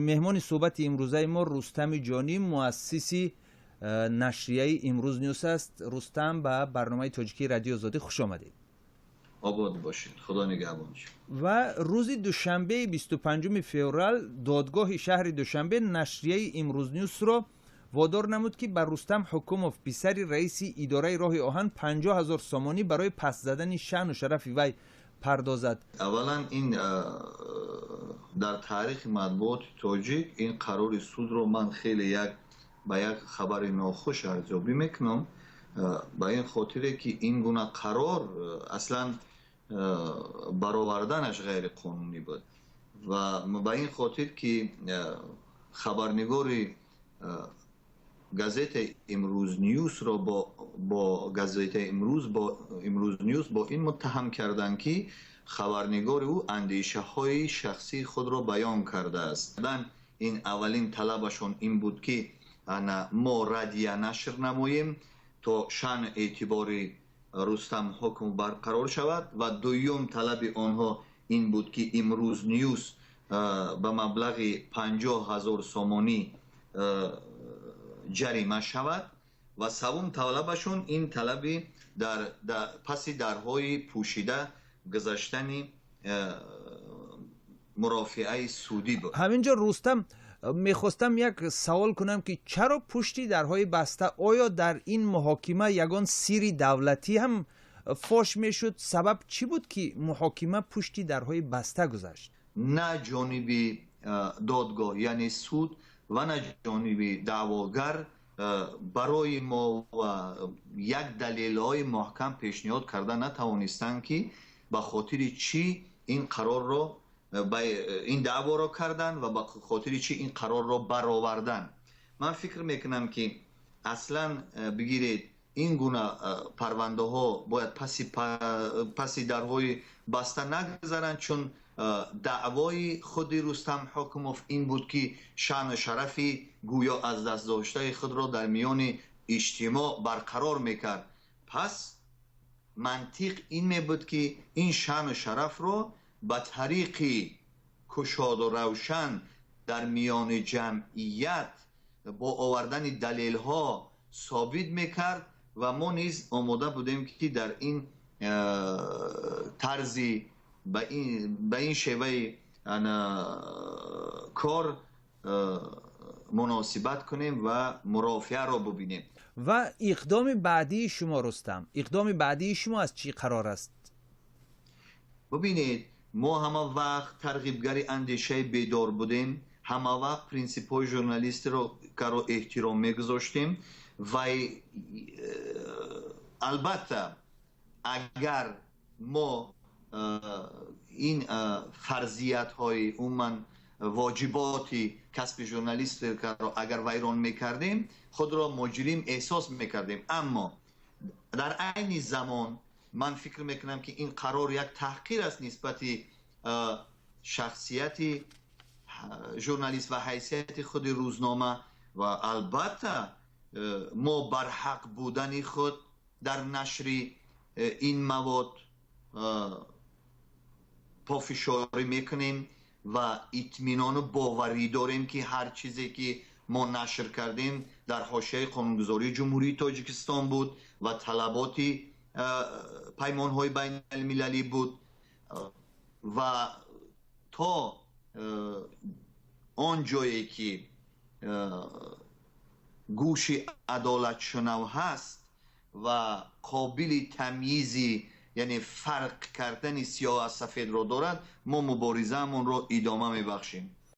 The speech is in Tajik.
Меҳмони суҳбати имрӯзаи мо Рустами Ҷонӣ, муассиси нашрияи Имрӯз Нюс аст. Рустам, ба барномаи тоҷикии Радиои Озодӣ хуш омадед. Обод бошед, Худо нигаҳбон. Ва рӯзи душанбеи 25 феврал додгоҳи шаҳри Душанбе нашрияи Имрӯз Нюсро водор намуд, ки ба Рустам Ҳукумов, писари раиси идораи роҳи оҳан, 50 000 сомонӣ барои паст задани шаъну шарафи вай пардозад. Аввалан, ин дар таърихи матбуоти тоҷик ин қарори судро ман хеле як ба як хабари нохуш арзёбӣ мекунам, ба ин хотире ки ин гуна қарор аслан бароварданаш ғайриқонунӣ буд ва ба ин хотир ки хабарнигори газетаи Имрӯз Нюсро бо газетаи Имрӯз бо Имрӯз Нюс бо ин муттаҳам карданд, ки хабарнигори ӯ андешаҳои шахсии худро баён кардааст. Ин аввалин талабашон ин буд, ки мо раддия нашр намоем, то шаъну эътибори Рустам Ҳукумов барқарор шавад, ва дуюм талаби онҳо ин буд, ки Имрӯз Нюс ба маблағи 50 000 сомонӣ ҷарима шавад ва севум талабашон ин талаби дар паси дарҳои пӯшида гузаштани мурофиаи судӣ буд. Ҳамин ҷо, Рустам, мехостам як савол кунам, ки чаро пушти дарҳои баста? Оё дар ин муҳокима ягон сирри давлатӣ ҳам фош мешуд? Сабаб чӣ буд, ки муҳокима пушти дарҳои баста гузашт? На ҷониби додгоҳ, яъне суд, ва на ҷониби даъвогар барои мо як далелҳои маҳкам пешниҳод карда натавонистанд, ки ба хотири чӣ ин қарорро, ин даъворо карданд ва ба хотири чӣ ин қарорро баровардан. Ман фикр мекунам, ки аслан бигиред, ин гуна парвандаҳо бояд паси дарҳои баста нагузаранд, чун даъвои худи Рустам Ҳокимов ин буд, ки шаъну шарафи гӯё аз даст доштаи худро дар миёни иҷтимоъ барқарор мекард. Пас мантиқ ин мебуд, ки ин шаъну шарафро ба тариқи кушоду равшан дар миёни ҷамъият бо овардани далелҳо собит мекард ва мо низ омода будем, ки дар ин тарзи ба ин шеваи кор муносибат кунем ва мурофиаро бубинем. Ва иқдоми баъдии шумо, Рустам, иқдоми баъдии шумо аз чӣ қарор аст? Бубинед, мо ҳама вақт тарғибгари андешаи бедор будем, ҳама вақт принсипҳои журналистиро эҳтиром мегузоштем ва албатта, агар мо ин фарзиятҳои, умуман воҷиботи касби журналистикаро агар вайрон мекардем, худро муҷрим эҳсос мекардем. Аммо дар айни замон ман фикр мекунам, ки ин қарор як таҳқир аст нисбати шахсияти журналист ва ҳайсияти худи рӯзнома ва албатта мо барҳақ будани худ дар нашри ин мавод пофишорӣ мекунем ва итминону боварӣ дорем, ки ҳар чизе ки мо нашр кардем, дар ҳошияи қонунгузории Ҷумҳурии Тоҷикистон буд ва талаботи паймонҳои байналмилалӣ буд ва то он ҷое ки гӯши адолатшунав ҳаст ва қобили тамйизи, яъне фарқ кардани сиёҳ аз сафедро дорад, мо муборизаамонро идома мебахшем.